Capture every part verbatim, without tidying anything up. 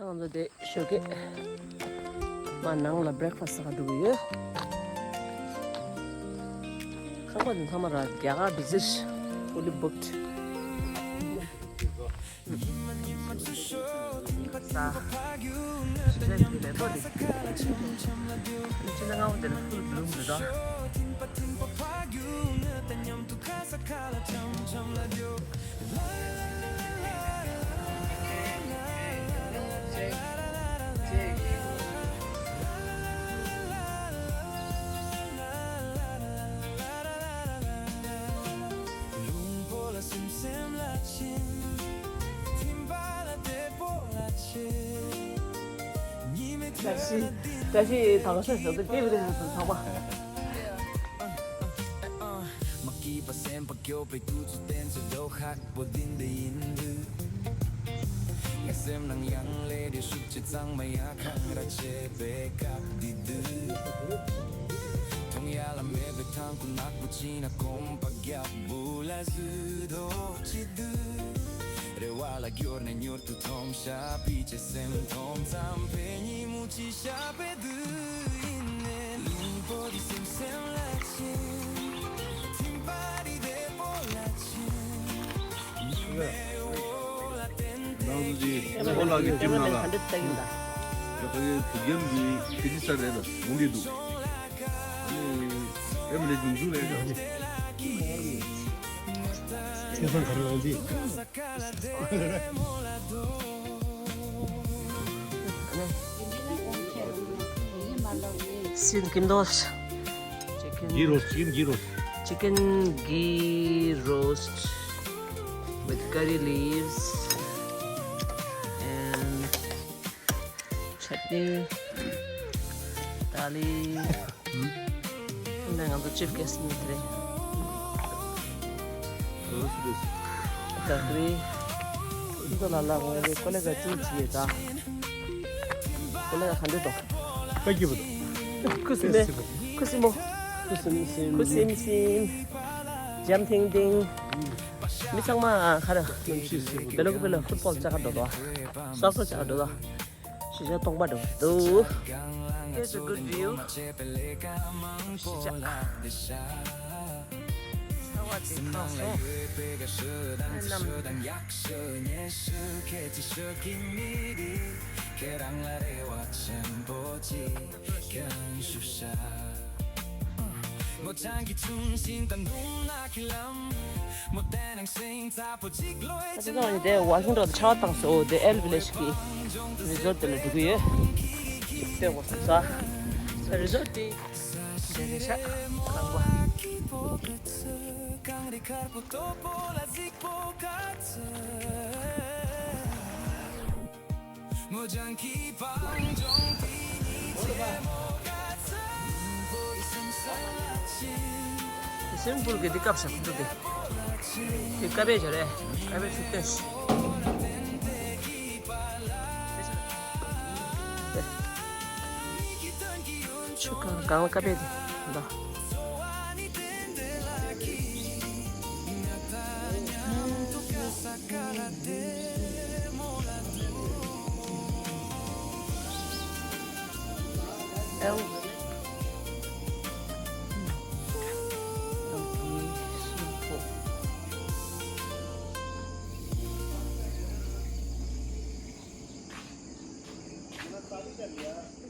ང་ཚོ་དེ་ཞོགས་ཀས་མ་ནང་ལ་བྷི་རེག་ཕ་སི་ཟ་ག་འགྲོ་གི་ཡོད། ཁང་པ་དེ་ཚང་མ་ར་རྒྱ་གར་བི་ཛིཊ་ཕུ་ལི་བུཀ་ཌི། ཉི་མ་ཉི་མ་ཚུར་ཤོག་ཐིམ་པ་ཐིམ་པ་ཕ་རྒྱུད་ནས། ད་ཉམས་དུ་ཁ་ས་ཁ་ལ་འཆམ་འཆམ་འཆམ་ལ་འགྲོ། ཕྱི་ཟླ་ལྔ་པ་དེ་ལ་ཧུར་བླུགས་འདུག་ད། ཐིམ་པ་ཐིམ་པ་ཕ་རྒྱུད་ནས། ད་ཉམས་དུ་ཁ་ས་ཁ་ལ་འཆམ་འཆམ་ལ་འགྲོ། ལུང་པོ་ལ་སེམས་སེམས་ལ་ཆེ། ཐིམ་པ་ལ་བདེ་པོ་ལ་ཆེ། ཉི་མའི་བཀྲ་ཤིས་བཀྲ་ཤིས་དྭགས་ཤོད་ཞོགས་ཏུ་སྐྱེས་པའི་རིང་དུ་ཚང་མ། མ་སྐྱིད་པ་སེམས་པ་སྐྱོ་བའི་དུས་ཚོད་དེ་ཚོ་ལོ་ཁག་པོ་འདི་འདྲ་ཡིན་དུས། ངའི་སེམས་ནང་ཡང་ལས་དེ་ཤུགས་ཆེ་གཙང་མ་ཡ་ཁང་ར་བྱེད་པའི་སྐབས་འདི་དུས། མཐོང་ཡ་ལ་མེད་པའི་ཐང་ཁུ་ནག་པོ་ཅི་ན་གོམ་པ་རྒྱབ་བུ་ལ་ཟུ་དོ་ཅི་དུས། རེ་བ་ལ་སྐྱོར་ནས་མྱུར་དུ་མཐོང་ཤ་པི་ཅེ་སེམས་མཐོང་ཙམ་པའི་ཉིན་མོ་ཅི་ཤ་པའི་དུས་ཡིན་ནས། ལུང་པོ་འདི་སེམས་སེམས་ལ་ཆེ། ཐིམ་པ་འདི་བདེ་པོ་ལ་ཆེ། ཉི་མའི་འོད་ལ་བརྟེན་ཏེ། ནང་དུ་འདི་ཨོ་ལགས་ཀྱི་ཁྲིམས་ནང་ལ། ད་ལྟ་གི་བུ་རྒྱམ་གྱི་ཁི་ཆི་ས་རེད་ལ་འོང་གི་འདུག་ཨེ་མི་ལེ་འཇུང་འཇུང་རེད་ལ། ཁྱེད་ཚང་ག་རེ་ཡོང་འདི། Sin Kindos. Chicken. Ghee roast, chicken ghee roast. Chicken ghee roast with curry leaves and chutney, dali. ད་ང་ཚོ་ཅིབ་གེ་སི་ནི་དེ་རེད། ཀ་ཀི་རི། འདི་ལ་ལ་ངོས་ཀོ་ལེ་ག་ཅུང་ཅི་ཡོད་ད། ཀོ་ལེ་ག་ག་འདྲ་འདུག་ཀ་ཀི་བ་འདུག་ཁུ་སིམ་མེ། ཁུ་སིམ་མོ། ཁུ་སིམ་སིམ། ཁུ་སིམ་སིམ། འཇམ་ཐིང་ཐིང་། མི་ཚང་མ་ཁ་ར། བེ་ལོ་ཀི་བེ་ལོ་ཕུཊ་བོལ་ལྕག་ག་འགྲོ་འདུག་སོག་སོག་ལྕག་ག་འགྲོ་འདུག་ཤི་ཤ་སྟོང་པ་འགྲོ་འདུག Here's a good view. ཤི་ཤ། ས་བ་དེ་ཐོག་སོང་། ཨེ་ནམ། ད་ལྟ་ང་འདི་ཝ་ཤིང་ཊོན་ཆར་པ་ཏང་སོ་དེ་ཨེལ་ཝི་ལེཇ་གི་རི་ཛོར་དེ་ལ་འགྲོ་གི་ཡོད། ལྟོས་དགོས་སོང་ས། ས་རི་ཛོར་དེ་འདི་རེད་ཤག་ཁང་པ། སིམ་པལ་གི་འདི་སྐབས་ཤིག་ཏུ་འདི། འདི་ཀ་བེ་ཇ་རེད། ཀ་བེ་ཇ་ཏོས། ཆུ་གང་གང་ཀ་བེ་འདི་འདི།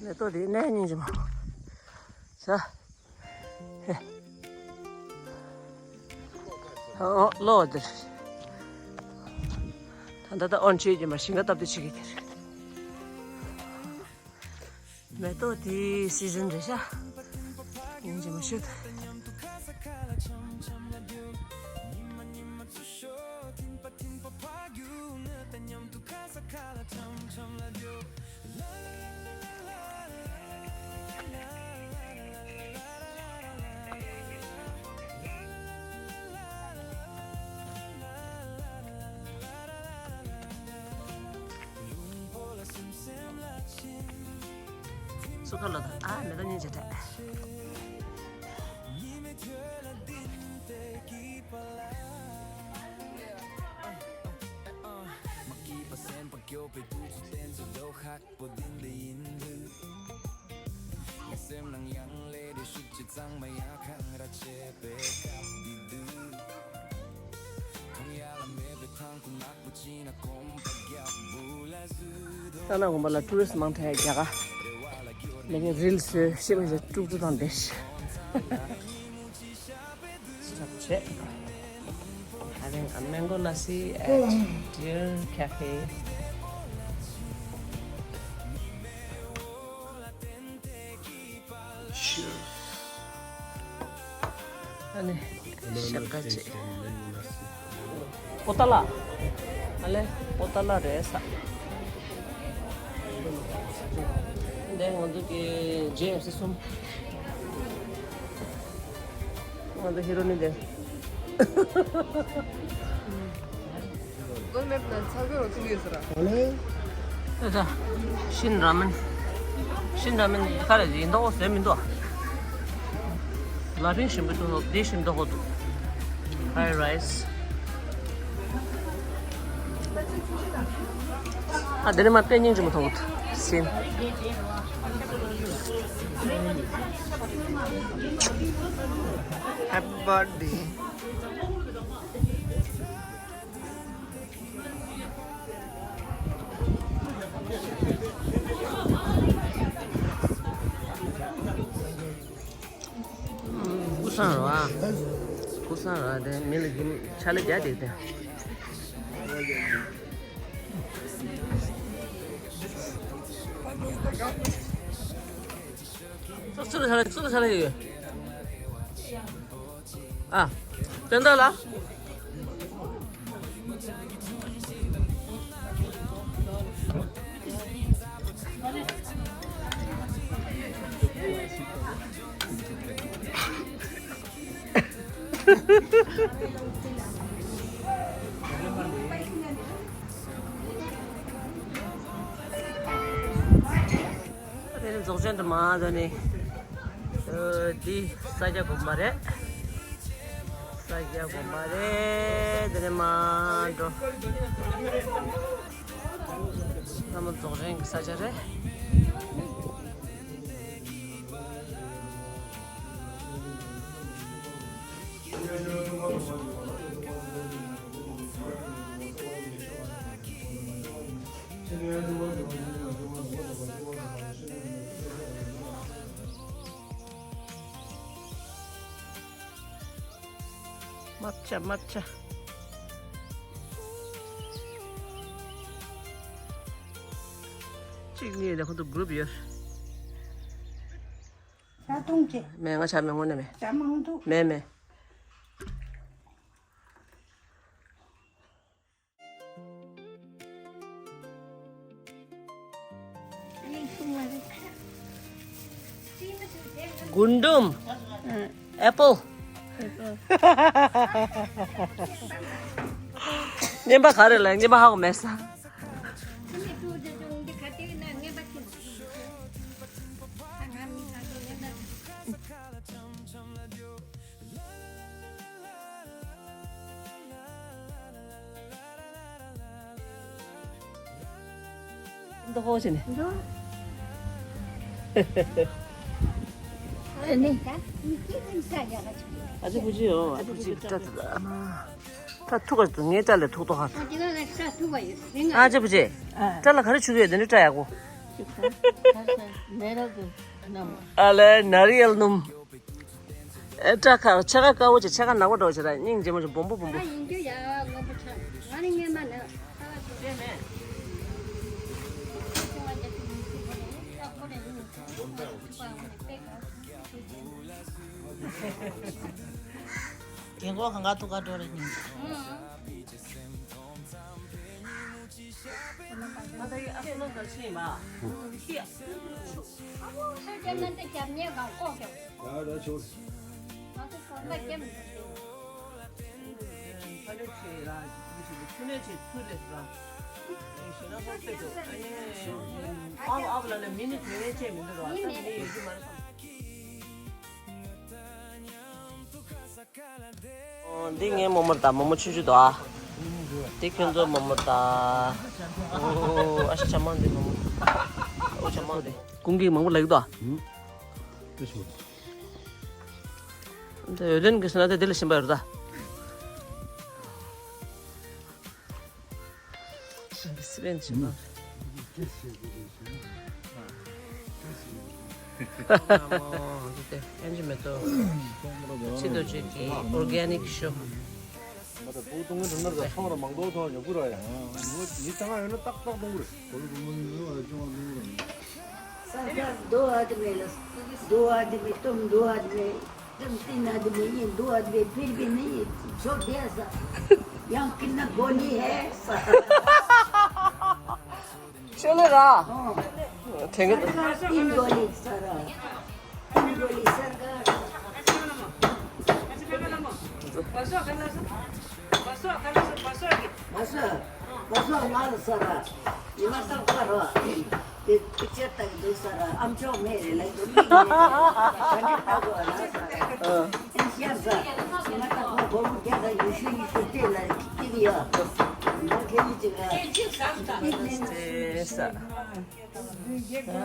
ལས་ཏོ་དེ་ནས་ཉིན་རྗེས་མ། ས། ཧེ། ཨོ་ལོ་དེར། ད་ད་ད་ཨོན་ཆོས་ཀྱི་མ་ཤིང་ག་སྟབས་བདེ་ཆེ་གི་དེར། མེ་ཏོག་དེའི་སི་ཛན་རེད་ཤག་ཡིན་གྱི་མ་ཤོད། སུ་ཁ་ལོ་ད་ཨ་མེ་ཏོག་ཉིན་བྱེད་ཐལ། ད་ནང་དགོན་པ་ལ་ཊུ་རི་སི་མང་དྲགས་རྒྱ་གར། ལས་ངན་རིལ་སི་ཤེས་པ་ཞིག་ཀྲུག་ཀྲུག་དང་བསྡད་ཤག་བྱས། Having a mango lassi at Deer Cafe. Cheers. ཨ་ནི་ཤ་ཀ་ཅེ། པོ་ཏ་ལ། ཨ་ལེ། པོ་ཏ་ལ་རེད་ས། འདི་ང་ཚོ་གི་ཇེ་ཨེཕ་སི་གསུམ། ང་ཚོ་ཧི་རོ་ནི་འདི། Google Map ནང་ཚ་གོས་རོ་ཚུགས་ཡོད་ཟེར་ར། ཨ་ལེ། ཨ་ད། ཤིན་ར་མེན། ཤིན་ར་མེན་ག་རེ་ཡིན་མདོག་ཟེར་མི་འདུག་ལ་ཕིང་ཞིམ་པོ་འདུག་འདི་ཞིམ་མདོག་འདུག Fried rice. ཨ་དེ་ནས་མ་དཔེ་སྙིང་རྗེ་མོ་མཐོང་གི་འདུག་ཟིན། Happy birthday. ཀུ་སང་ར། ཀུ་སང་ར་དེ་མི་ལ་གིམ་ཆ་ལ་རྒྱ་དེ་དེ། ཙུ་ལ་ཆ་ལ་ཙུ་ལ་ཆ་ལ་ཡོད། ཨ། དོན་དག་ལ། དེ་ནི་རྫོགས་ཆེན་དུ་མ་དོ་ནི། འདི་ས་སྐྱ་དགོན་པ་རེད། ས་སྐྱ་དགོན་པ་རེད། དེ་ནི་མ་འགྲོ། ལྷ་མོ་རྫོགས་ཆེན་གྱི་ས་ཆ་རེད། མ་བྱ་མ་བྱ། གཅིག་གཉིས་ལས་ཁོ་ཚོ་གུ་རུབ་ཡོད། ཇ་འཐུང་ཅེས། མེད། ང་ཇ་མི་འཐུང་ནི་མེད། ཇ་མ་འཐུང་། མེད་མེད། རྒུན་འབྲུམ། ཨེ་པལ། རྔན་པ་ག་རེ་ལ་རྔན་པ་ཧ་གོ་མེད་ས། འདི་ཧོ་ཆེ་ནི། འདི། ཨ་ནི། ཨ་ཅེ་བུ་ཅི་ཡོ། ཨ་ཅེ་བུ་ཅི་ཏྲ་ཏྲ་ཏྲ། ཨ་མ། ཏྲ་ཐུག་ག་ངའི་ཏྲ་ལས་ཐུག་ཏོ་ཧ། ཨ་ཅེ་བུ་ཅི། ཏྲ་ལ་ག་རེ་བྱུག་ཡོད་དེ་ནི་ཏྲ་ཡག་པོ། ཨ་ལེ་ནཱ་རི་ཡལ་སྣུམ། ཨེ་ཏྲ་ཁ་ཕྱེད་ཀ་དཀར་པོ་ཅིག་ཕྱེད་ཀ་ནག་པོ་འདྲ་བོ་ཅིག་ར། སྙིང་རྗེ་མོ་ཅིག་སྦོམ་པོ་སྦོམ་པོ། ཨ་ཡིན་རྒྱུ་ཡ་སྔོན་པོ་ཆགས། ང་ནི་སྔོན་མ་ནི་ཁ་བ་ཆུ་ཆེ་མེད། རྒན་གོག་གང་ག་ཐུག་ག་འགྲོ་རེ་ཉིན། ཨ་ད་ཡི་ཨ་ཕྱི་ལོགས་ལ་ཕྱིན་པ། ཨ་མོ་ཧ་ཅང་ན་དེ་རྒྱབ་ཉེ་གང་ལྐོག་ཀྱང་། ཡ་ད་ཆོག་ང་ཚོ་གོམ་པ་རྒྱབ་མི་ཐུབ། ཕ་ལེ་ཆེ་ར་ཡི་ཆེ་ཆུ་ནེ་ཆེ་ཚུ་རེད་ར། ཞེ་ན་ཧོ་ཚེ་འདུག་ཨ་ནི་ཨབ་ཨབ་ལ་ལ་མི་ནི་དེ་བས་ཆེ་མི་འདུག་ར། ད་མི་ནི་ཡོད་རྒྱུ་མ་རེད་བསམ། ཨོ། འདི་ངའི་མོག་མོག་དང་མོག་མོག་ཆུང་ཆུང་དོ་ཨ། འདི་ཁྱོད་ཚོའི་མོག་མོག་དང་། ཨོ། ཨ་ཤ་ཆ་མང་འདི་མོག་མོག་ཨོ་ཆ་མང་འདི། ཀུན་གྱིས་མང་པོ་ལབ་ཀྱི་འདུག་ཨ། འདི་འོད་ལྡན་གྱི་སོང་ན་དེ་དེ་ལ་ཕྱིན་པ་ཡོད་ད། སི་པན་ཕྱིན་པ། ཨན་ཅི་མེ་ཏོག་ཕྱི་དོ་ཅིག་གི་ཨོར་གེ་ནིག་ཤོ། མ་ད་བུ་གཏོང་གི་འགྲོ་ན་ད་ཚོང་ར་མང་དོ་ཐོག་ཉོ་གུ་ར་ཡ། ཉོ་ཉི་ད་ང་ཡོད་ན་ཏག་ཏག་གཏོང་གུ་རེད། སར་ཀར་दो आदमी ला, दो आदमी, तुम दो आदमी, तुम तीन आदमी, ये दो आदमी, फिर भी नहीं छोड़ दिया सर। यहाँ कितना गोली है सर? ཤོ་ལེ་ར། ཨོ། ཐེང་གི། སར་ཀར་तीन गोली सर। तीन गोली सर། बसो, बसो, बसो। बसो, बसो, मार सर। ये मत करो। དེ་པིག་ཅར་ལྟ་གི་འདུག་ས་ར། ཨ་མཆོག་མེད་རེད་ལབ་འདུག་མིག་ནས་ག་འདྲ་ལྟ་དགོས་ཨ་ལ་ས་ར། ཨེ་ཤ་ས་ང་ལྟ་ཁོ་སྒོར་མོ་བརྒྱ་དང་ཉི་ཤུ་ཉི་ཤུ་སྤྲད་ལ་སྐྱིད་ཡ། ང་ཁེ་ལི་ཅིག་ཨ་སྐྱིད་ནས་ས།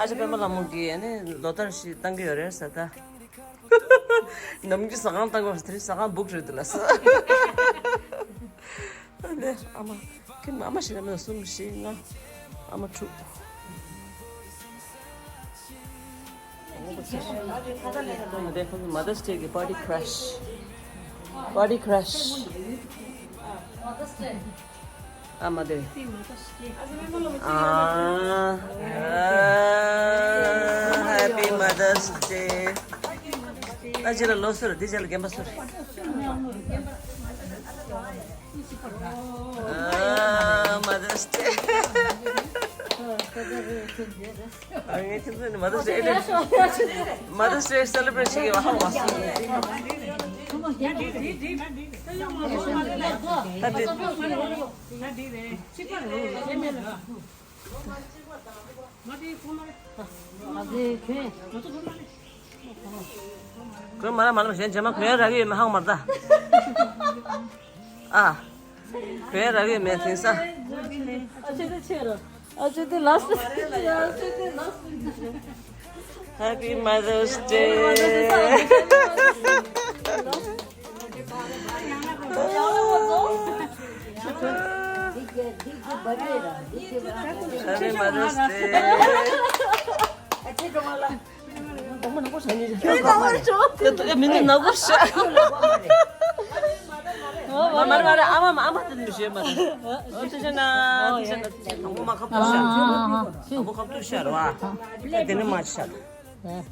ཨ་ཅག་པད་མ་ལྷ་མོ་གིས་ཨ་ནི་ལོ་ལྟར་ཞིག་བཏང་གི་ཡོད་རེད་ས་ད། ནམ་རྒྱུན་ཟ་ཁང་བཏང་གི་ཡོད་རེད། དེ་རིང་ཟ་ཁང་སྦུག་རེད་འདུག་ལ་ས། ཨ་ནི་ཨ་མ། ཁྱིམ་ཨ་མ་ཞིག་ལ་མེད་གསུམ་བཞི་ལྔ། ཨ་མ་དྲུག་ཨ་མ་དེ་ཁོང་ཚོ་Mother's Day གི་party crash། Party crash། ཨ་མ་དེ། ཨ། Happy Mother's Day། ཨ་ཅེ་ལ་ལོ་གསར། འདི་ཅེ་ལ་རྒན་པ་གསར། ཨ། Mother's Day། ཨ་ངས་ཁྱེད་ཚོ་ནི་Mother's Day། Mother's Day celebrate བྱེད་ཀྱི་ཧ་གོ་མ་སོང་། ད་དེ། ཁོས་མ་ལབ་མ་ལབ་གཞན་རྗེས་མ་གོན་ཡ་རག་གི་ཡོད་མེད་ཧ་གོ་མ་རེད་ད། ཨ། གོན་ཡ་རག་གི་ཡོད་མེད་དེང་སང་། ཨ་ཅེ་དེ་ཆེ་ར། ཨ་ཅེ་དེ་ལ་སི། ཨ་ཅེ་དེ་ལ་སི། Happy Mother's Day། Happy Mother's Day། མི་ནི་ནག་པོ་ཤ། མ་རེད་མ་རེད། ཨ་མ་ཨ་མ་དེ་ནི་ཞེས་མ་རེད། ཨོ་ཐུགས་རྗེ་གནང་། ཐུགས་རྗེ་གནང་། དང་པོ་མ་ཁ་ཐུག་ཤར། དང་པོ་ཁ་ཐུག་ཤར་བ། དེ་ནི་མ་ཤར།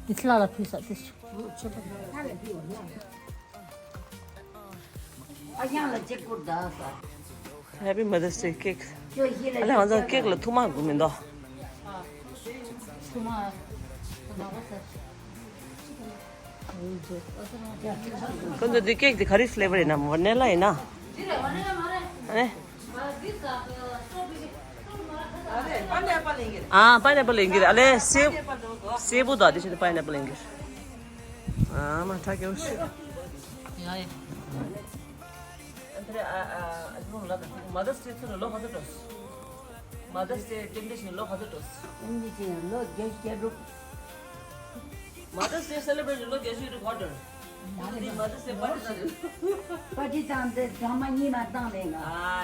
དེ་ལ་ལ་ཕུལ་ས་དེ། ཨ་ཡང་ལ་ཅིག་བསྐུར་ད་ས། Happy Mother's Day cake། ཁྱོད་ཤི་ལ་ཨ་ལེ་ང་ཚོ་ཁེག་ལ་ཐུག་མ་དགོས་མི་འདུག་ཐུག་མ། ཁོང་ཚོ་འདི་ཁེག་འདི་ག་རེ་flavor ཡིན་ན། vanilla ཡིན་ན། ཨ་ནི། ཨ་pineapple ཡིན་གྱི་རེད། ཨ་ལེ་སེ། སེ་བོ་དང་དེ་བཞིན་དུ་pineapple ཡིན་གྱི་རེད། ཨ་མ་ཁྲ་སྐྱོ་ཤི། ཡ་ཡ། ཨ་ནི་ཨ་ཨ་ཨ་ལུང་ལ་Mother's Day ཚུར་ལོ་ག་ཚོད་འགྲོ། Mother's Day རྟེན་འབྲེལ་བཞིན་ལོ་ག་ཚོད་འགྲོ། རྟེན་འབྲེལ་བཞིན་ལོ་བརྒྱད་ཅུ་གྱ་དྲུག Mother's Day celebration ལོ་བརྒྱད་ཅུ་ཡོད་རེད་གོ་དྲན། འདི་Mother's Day party དང་། པར་ཊི་དང་དེ་ཚང་མ་གཉིས་མ་བཏང་མེད་ང་། ཨ་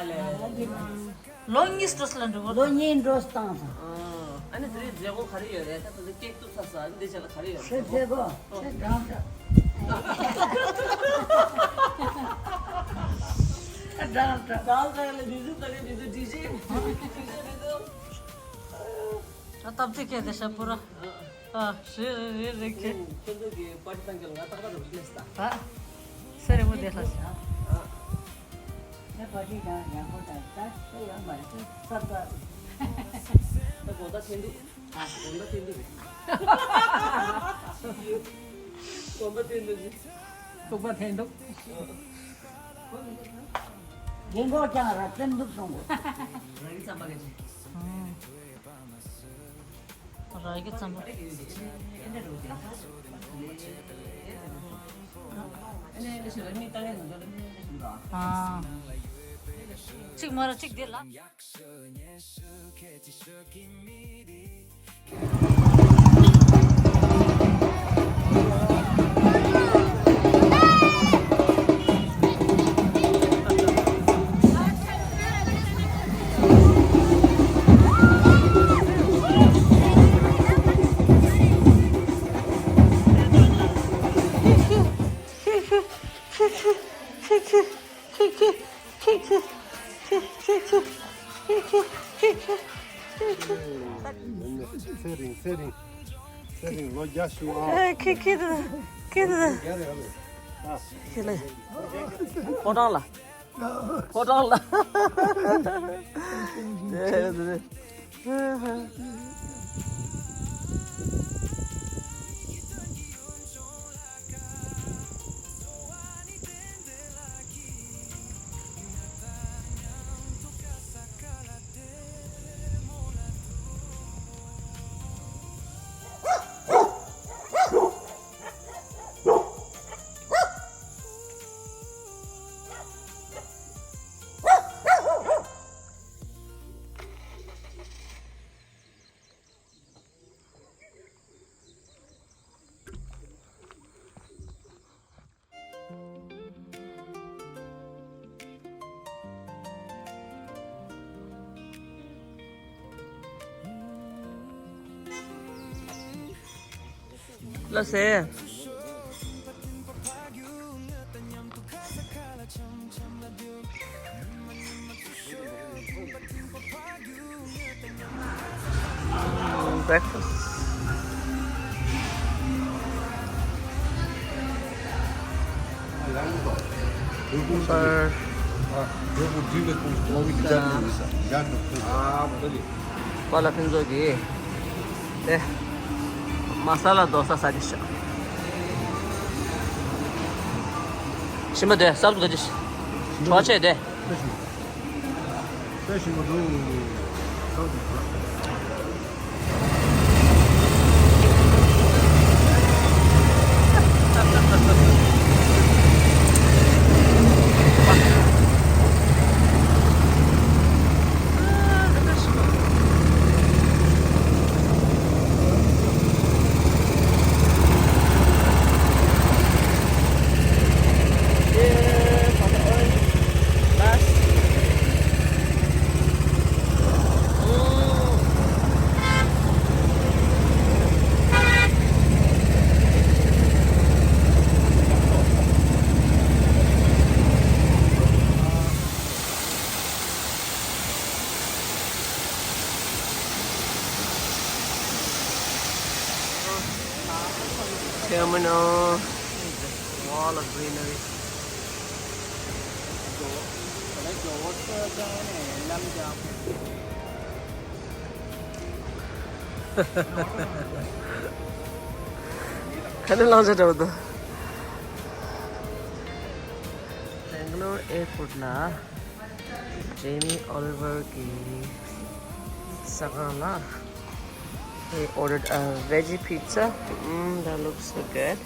ལེ། ལོ་གཉིས་འགྲོ་ས་ལ་འགྲོ་གོ། ལོ་གཉིས་འགྲོ་སྟངས་དང་། ཨ་ནི་དེ་རིང་མཛད་སྒོ་ག་རེ་ཡོད་རེད། ད་ད་ལྟ་ཀེག་གཏུབ་ཚར་ས། ཨ་ནི་འདི་ཆ་ལ་ག་རེ་ཡོད་རེད། ཤེས་ཚེ་གོ། ཤེས་འགྲམ་ལ། འགྲམ་ལ། འགྲམ་ལ་ལ་འདི་ཚོ་ད་ག་འདི་ཚོ་ཌི་ཇེ། ཌི་ཇེ་འདི་ཚོ། ད་སྟབས་བདེ་སྐད་དེ་ཤ་པོ་ར། ཨ། རེད་རེད་རེད་རེད་ཁྱེད། ཁྱེད་ཚོ་གི་པར་ཊི་བཏང་རྒྱུ་ལ་ང་ཏག་ཏག་རུ་ཤེས་ད། ཨ། སེ་རེ་མོ་དེ་ལྷ་ཤ། ཨ། ངས་པར་ཊི་ཡང་ཡག་པོ་དང་ད་ཤེས་ཡོད་མ་རེད་ས་ས། ད་དགོང་དག་འཐེན་འདུག་ཨ། དགོང་དག་འཐེན་འདུག་དགོང་དག་འཐེན་འདུག་ཐུག་པ་འཐེན་འདུག་རྒན་གོག་ཀྱང་ར་བཙན་འདུག་གསུང་གོ། རང་གི་རྩམ་པ་ག་ཅི། ར་གི་རྩམ་པ། ཨ། གཅིག་མ་ར་གཅིག་དེ་ལ། ཡག་ཤོས་ཉེ་ཤོས་ཁྱད་ཆོས་ཤོད་ཀྱི་མི་དེ། ཚེ་རིང་ཚེ་རིང་། ཚེ་རིང་ལོ་བརྒྱ་བཞུགས་ཨ། ཨེ་ཁྱི་ཁྱི་དེ། ཁྱི་དེ། ཁྱི་ལ། ཕོ་བྲང་ལ། ཕོ་བྲང་ལ། དེ་དེ། ལགས་སེ། Breakfast. པཱ་ལགས་ཕུན་ཚོགས་ཀྱིས་དེ་མ་ས་ལ་རྡོ་ས་ཟ་གི་ཤག་ཞིམ་པ་དེ་སབ་ག་ཅི། གྲོགས་བྱས་དེ། དཔེ་ཞིམ་པོ་འདུག Terminal. Wall of greenery. ག་ནས་ལངས་བྱ་འདྲ་བོ་འདུག Bangalore airport ལ། Jamie Oliver གི་ཟ་ཁང་ལ། He ordered a veggie pizza. Mm, that looks so good.